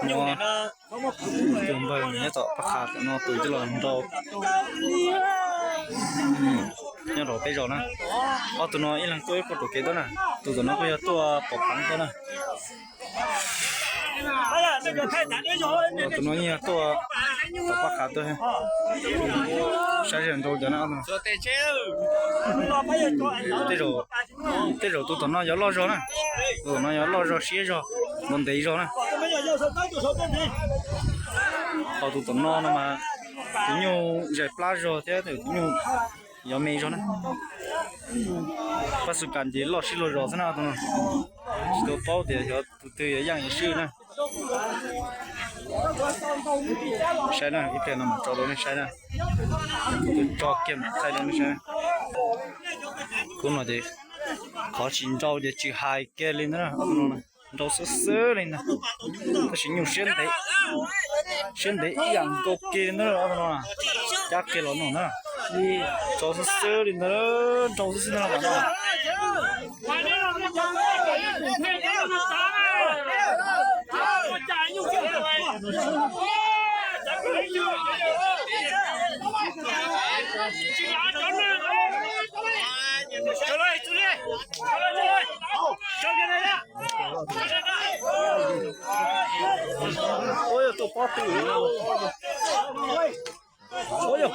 Yog, no, tus npawg nyob tom Paj Qha tom no tus coj los nrau nyob rau peb zos na. Ob tug no ib leeg tuaj ib qho tom kev tuaj na. Tus tom no kuj yog tuaj pom pheev tuaj na. Tus no yeej yog tuaj tom Paj Qha tuaj. Saib seb nrau cas na. Tej zaum, tej zaum tus tom no yuav loj zog na. Tus tom no yuav loj zog siab zog, ntev zog na. Ho tus tom no no mas tus nyuj zais plab zog thiab tus nyuj yuav me zog na. Paj Xu Kas ces loj sib luag zos xwb na tus no. Tsis tau paub tias xyov tus twg yuav yaj yuav swj na. Saib na, ib pliag no mam tso rau nej saib na. Tus tso kiag mam thaij rau nej saib. Khub no ces qhov tsis nrau ces tsis hais kiag li ntag na. Nrau xwb xwb li ntag, tab sis nyuj siab ntev, siab ntev ib yam nkaus kiag li ntag no. Cab kiag los no na, nrau xwb xwb li ntag, nrau xwb xwb no. Ua yog tus pob tw, ua yog,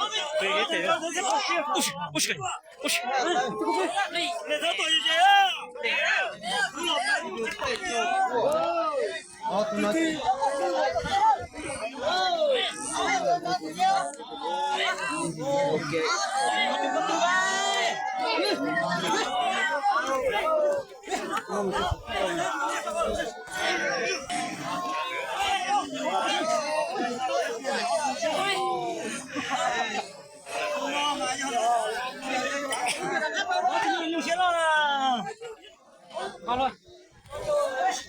ua si, ua si, ua si.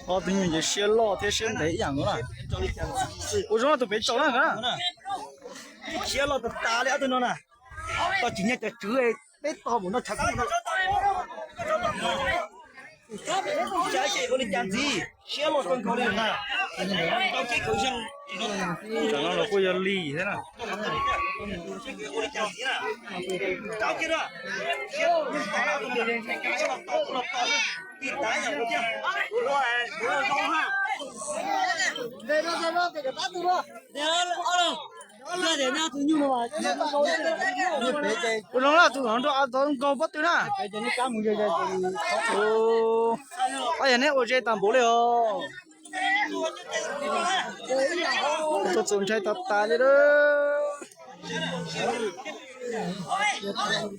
Ob tug nyuj ces siab loj thiab siab ntev ib yam nkaus na. Ua zoo tus pem tsaus na. Siab loj tas tas li ob tug no na. Tau tsis nyiag cov tswv peb tog mus noj tshav kub no. Ua li cas ntxiv, siab loj kawg nkaus li na. Tam no los kuj yog lig thiab na. Ua zoo na, tus no nrog av tod nkaug pob tw na. Ab, yog neb ua ze tag npaum li os. Tuaj txaus ntshai tas tas li.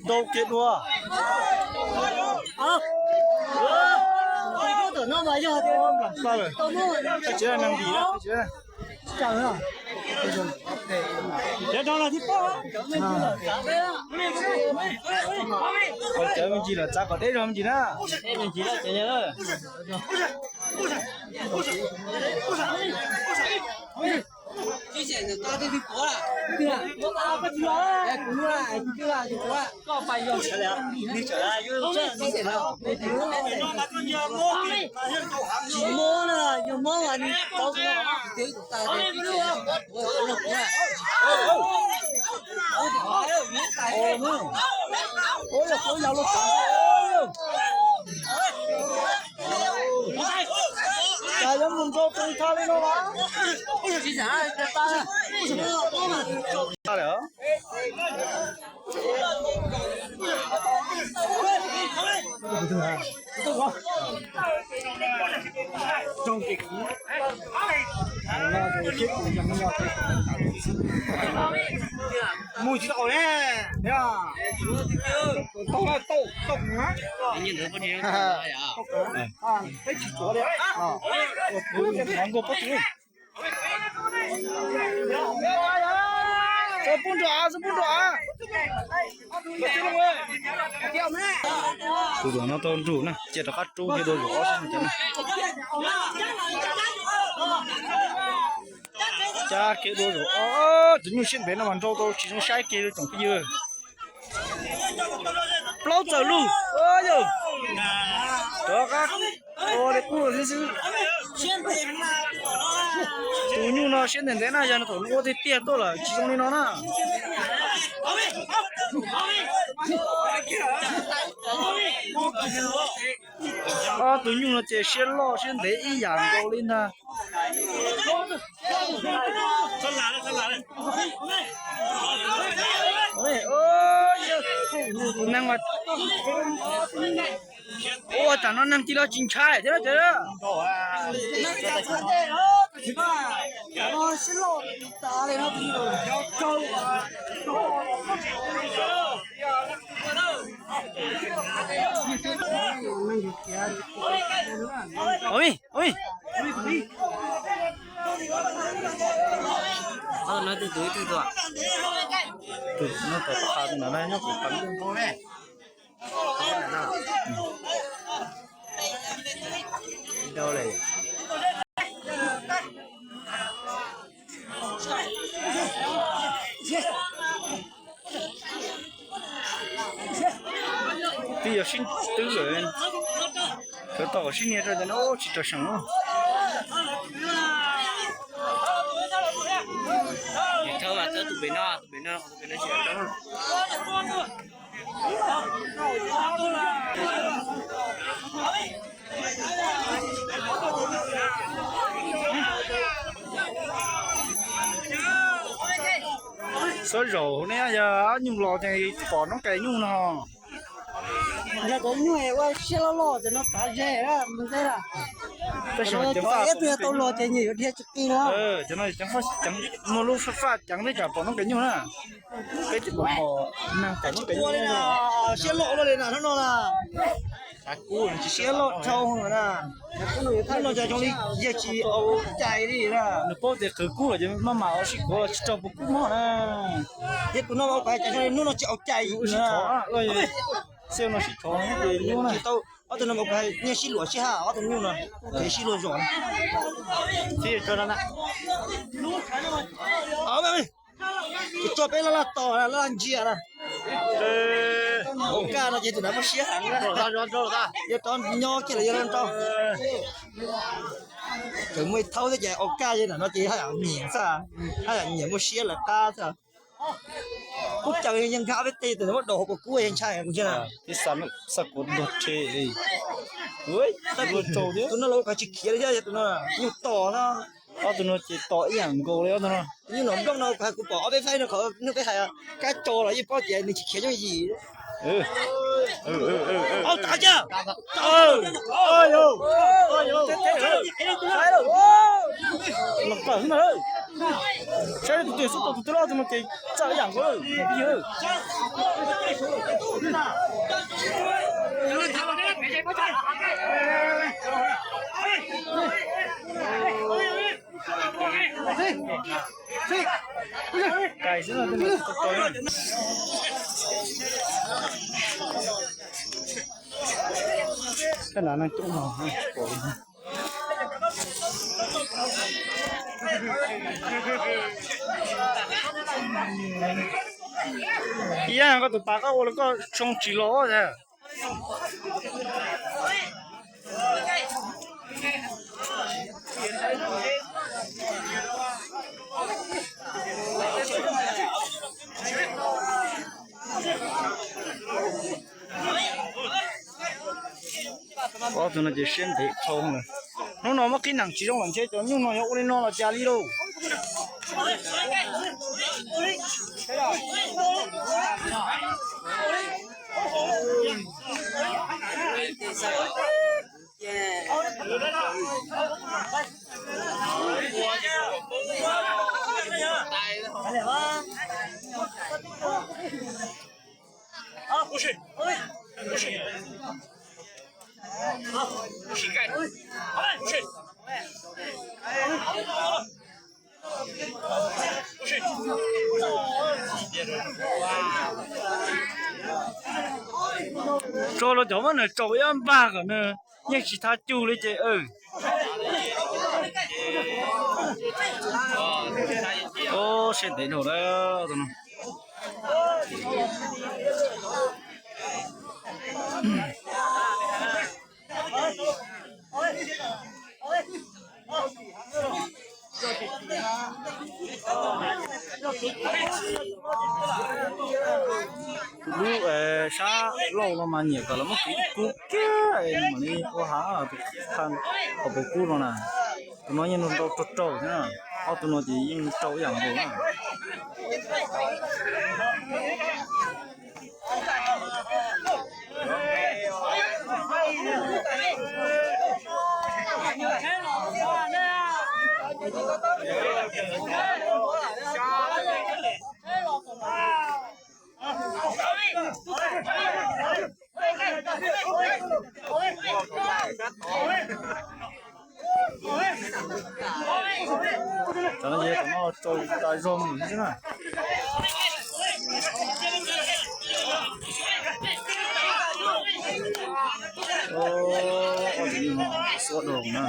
Nrau kiag dua. Tsis neeg ntim, cov me ntsis lawm txav kom deb zog me ntsis na. Cas yuav mus nrau tus tha li no mas. Mus tsis tau ne. Tau tau tau. Peb tsis tuav li. Ua tus no nkaug pob tw. Txhob pub nrog av, txhob pub nrog av. Tus tom no tau nrug na, cia rov qab rub kiag dua zaum ob xwb no. Cab kiag dua zaum ob, tus nyuj siab ntev no mas nrau tau tsis zoo saib kiag li tsoom phooj ywg. Plaub txawm lug, yog rov qab Ua li qub xwb xwb. Tus nyuj no siab ntev ntev na, yog nws thaum nws ua tiag tiag tuaj lawm tsis zoo li no na. Ob tug nyuj no ces siab loj siab ntev ib yam nkaus li ntag. Neeg ua, ua tam no neeg cia li tsis ntshai thiab ces. Ui, ui. Tus no tom qab no nyob kuv pab. Twb yog sib twb lawm, sawv tau kom sib nias rau ces no tsis raws seem. Thawb mas thawb tus pem no, tus pem no, tus pem no tsis raws seem. Xub zaum ne yog ob nyuj los ces pom noob kais nyuj no. Yog cov nyuj ua siab loj loj ces no kav ze mus ntej lawm. Tab sis cov ib tug yog tau los ces nyias yuav dhia tsis qi no. Cov no muaj lub faj ceev thiab tsam pom noob kais nyuj na. Peb twb pom pom neeg pom noob kais nyuj. Siab loj li na hnub no na. Siab loj dhau na. Hnub no cas zoo li yawg tsis au cai li na. Nws paub tias qhwv kub lawm ces maj mam ua si kov los tsis raug puas kub mob na. Yog tus no ua cas zoo li hnub no tsis au cai li na. Xij no sib thov ces nyuj na. Ob tug no ua cas nyias sib luam sib hab ob tug nyuj no. Ces sib luag zom. Ces tso peb laj laj tos laj laj ntsia na. Au kaj no ces tus nav muaj siab heev na. Yog rov nyob kiag los yog rau. Tseem muaj ib thaub thiab ces au kaj yog ntawm no ces haj yam nyiam xwb, haj yam nyiam muaj siab lawv qab xwb. Kub caws yeej nkag ob peb teg tus nav muab daus hauv paus kub yeej ntshai kuv ntsia na. Tus no los ua cas tsis khiav li thiab, yog tus no nyuj tom xwb. Ob tug no ces tom ib yam nkaus li ob tug no. Nyuj nom nplooj no kuv pom ob peb faib no qhov nws peb hais kab tso los yeej paub tias nws tsis khiav yooj yim. Au tas kiag. Los tawm xwb na. Saib tus twg xub tau tus twg loj tus no ces txawj ib yam nkaus. Cais xwb no. Tej no neeg coob no. Ib yam koj tus pas koj ua los koj tsoo tsis los. Ob tug no ces siab ntev dhau lawm. Hnub no muab qhib nees tsis zoo lawm ntshe cov nyuj no yuav ua li no los cas li lauj. Tso los cov muab nws tsaus ib npag kom nws yeej tsis tha cug li ces. Siab ntev dhau lawm tus no. Lub sab laug no mas nyiam kom los muab kev kub kiag mam li ua hav tus qha hauv paus kub no na. Tus no yeej nrau rau thiab na, ob tug no ces yeej rau ib yam nkaus na. Cov no ces cov no rau tas zog mus xwb na. Oj, tus no xuab dhau na.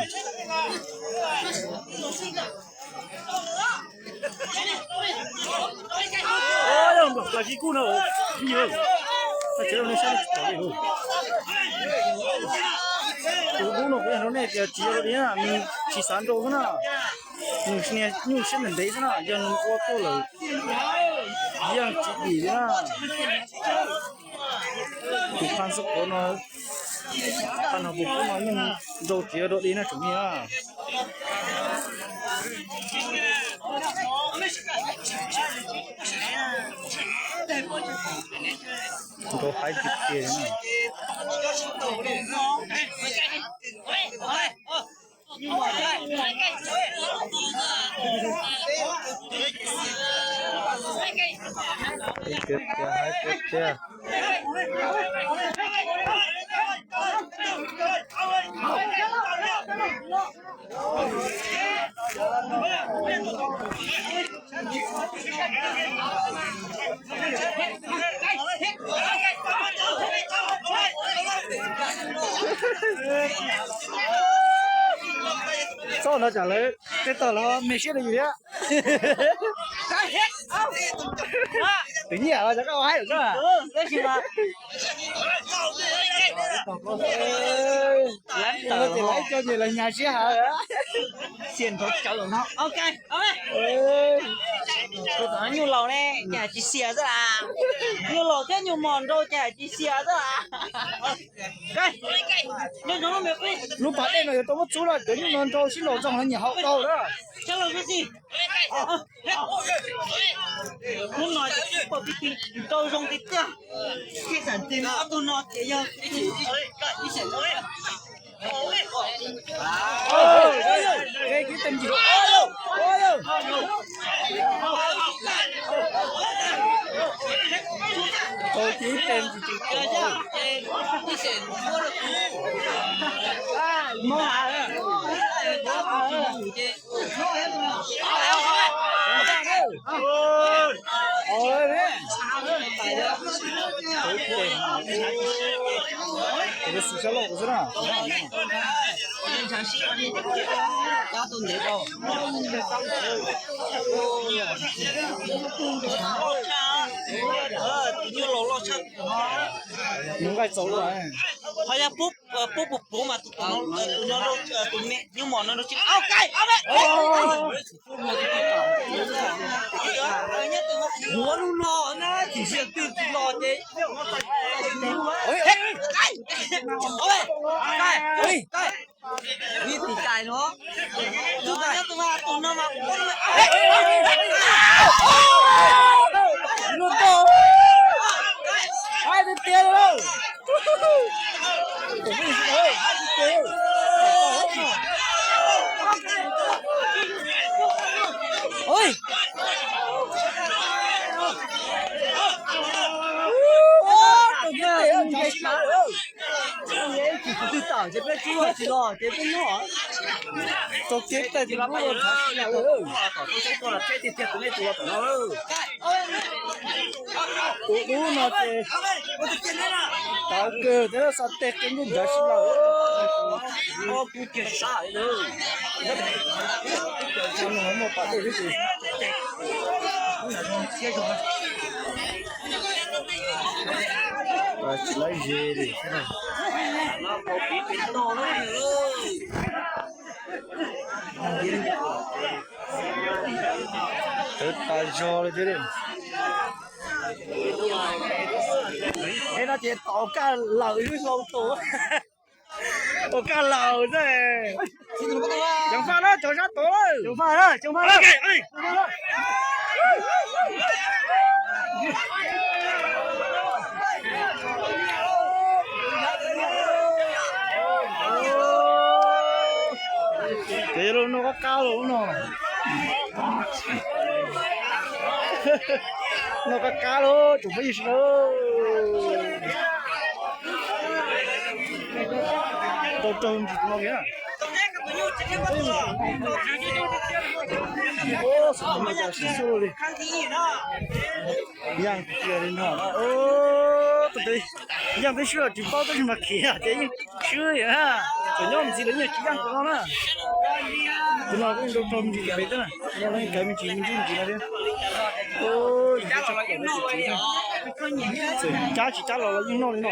Oj, nplam plas kib kub no, tsis tau ne sab li. Tus dub no kuv yog rau nej tias tsis yog dua li na, nws tsis xav nrau xwb na, nws niag nyuj siab ntev ntev xwb na, yog nws ua tuaj lawm yeej tsis dim li na. Tus qha xub qhov no, qha no puas kub no yeej nrau tsis yog dua li na tsoom niag na. Nrau haib tiag tiag. Tiag tiag, haib tiag tiag. Txoj no tsam lawv tej tog los me siab rau yus thiab. Tus nyiam los cov koj haib lawm. Tab sis mas lawv cov ces lawv nyas siab heev. Xiam nrov cawv no. Ok, tus nyuj laus ne cas tsis xiam xwb las. Nyuj laus thiab nyuj mos nrau cas tsis xiam xwb las. Lub pas dej no yuav tau muab txub lawm, cov nyuj no nrau sib laus txog no nyiam haus dhau lawm. Hnub no ces pom pib pib nrau zoo tiag tiag. Tej xam tes ob tug no ces yog Tau kib tes ntsis tsis tau. Mob hav. Tus xwm sab loj xwb na. Nws nqaij txaus luaj. Qhov yog pub pub pub mas tus no, tus me nyuj mos no tsis au kai. Huav lub no na, tsis siab twg tsis los ces. Ib tis cai no. Tus no mas tus no mas. Luag tau. Haib tiag tiag li. Tus twg tam ces peb rub, tsis los ces peb nyob. Tau kev tais tus dub los thav si lawm. Tus dub no ces tawv kawg thiab, xa tej qe nkuj nrad si lawm. Muaj pas dej xwb ces tsis laib ze li. Tas zog li thiab. Tej no ces tom kaj lawm, ib hlau tus. Tom kaj lawm xwb. Ceev faj na, cov sab tod lawm. Ces yog los noj qab qab los no. Noj qab qab los tsoom phooj ywg sawv daws. Tau raug ntsis no kiag. Xov tooj no cas siv xub li. Yaj kiag li no. Tus twg yaj twb swb los tsis paub, tab sis mas khiav ces yeej swb li na. Txawm nyob ntxiv los yeej tsis yaj tus no na. Tus no kuj yeej tau raug me ntsis pem thiab na, no yeej kawg me ntsis me ntsis no thiab. Txawm cab tsis cab los los yeej noj li no na.